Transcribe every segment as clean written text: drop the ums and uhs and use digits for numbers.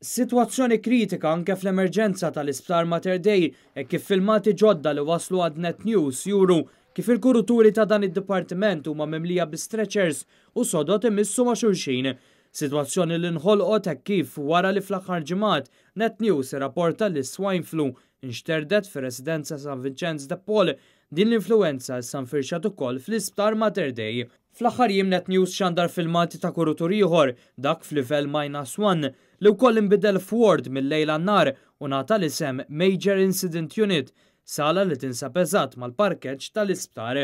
Sitwazzjoni kritika anke fl-emerġenza tal-Isptar Mater Dei hekk kif filmati ġodda li waslu għand Net News juru kif il-kuruturi ta' dan id-dipartiment huma mimlija bi stretchers u sodod imissu ma' xulxin. Sitwazzjoni li nħolqot hekk kif wara li fl-aħħar ġimgħat Net News irrapporta li s-swine flu nxterdet fir-residenza San Vincenz de Paul, din l-influwenza issa nfirxet ukoll fl-Isptar Mater Dei. Fl-aħħar jiem Net News xandar filmati ta' kurutur ieħor, dak f'livell minus one, li wkoll inbidel f'ward mil-lejl għan-nhar u ngħata l-isem Major Incident Unit, sala li tinsab eżatt mal-parkeġġ tal-isptar.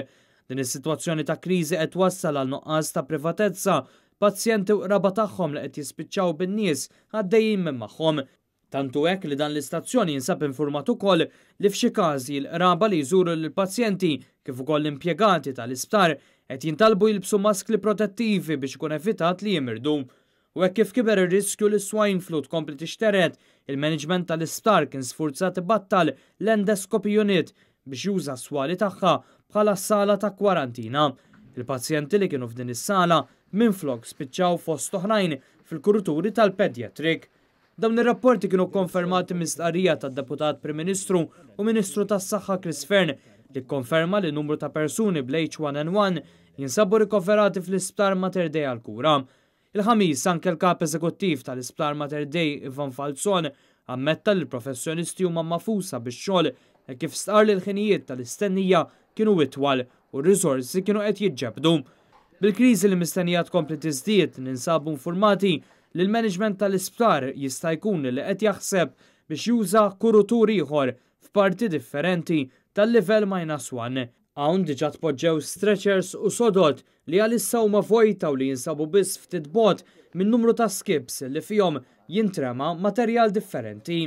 Din is-sitwazzjoni ta' kriżi qed twassal għal nuqqas ta' privatezza, pazjenti u qraba tagħhom li qed jispiċċaw bin-nies għaddejjin minn magħhom. Tant hu hekk li dan l-istazzjon jinsab infurmat ukoll li f'xi każi l-qraba li jżuru lill-pazjenti kif ukoll l-impjegati tal-isptar qed jintalbu jilbsu maskli protettivi biex ikun evitat li jimirdu. U hekk kif kiber ir-riskju li s-swine flu tkompli tixtered, il-management tal-isptar kien sfurzat ibattal l-endoscopy unit biex juża s-swali tagħha bħala sala ta' kwarantina. Il-pazjenti li kienu f'din is-sala minflok spiċċaw fost oħrajn fil-kuruturi tal-pediatric. Dawn ir-rapporti kienu kkonfermati minn stqarrija tad-Deputat Prim Ministru u Ministru tas-Saħħa Chris Fearne li kkonferma li numru ta' persuni bl-H1N1 jinsabu rikoverati fl-Isptar Mater Dei għall-kura. Il-Ħamis anke l-Kap Eżekuttiv tal-Isptar Mater Dei Ivan Falzon ammetta li l-professjonisti huma magħfusa bix-xogħol hekk kif stqarr li l-ħinijiet tal-istennija kienu itwal u r-riżorsi kienu qed jiġġebbdu. Bil-kriżi li mistennija tkompli tiżdied, ninsabu infurmati li l-management tal-isptar jista' jkun li qed jaħseb biex juża kurutur ieħor f'parti differenti tal-livell minus one. Hawn diġà tpoġġew stretchers u sodod li għalissa huma vojta u li jinsabu biss ftit bogħod minn numru ta' skips li fihom jintrema materjal differenti.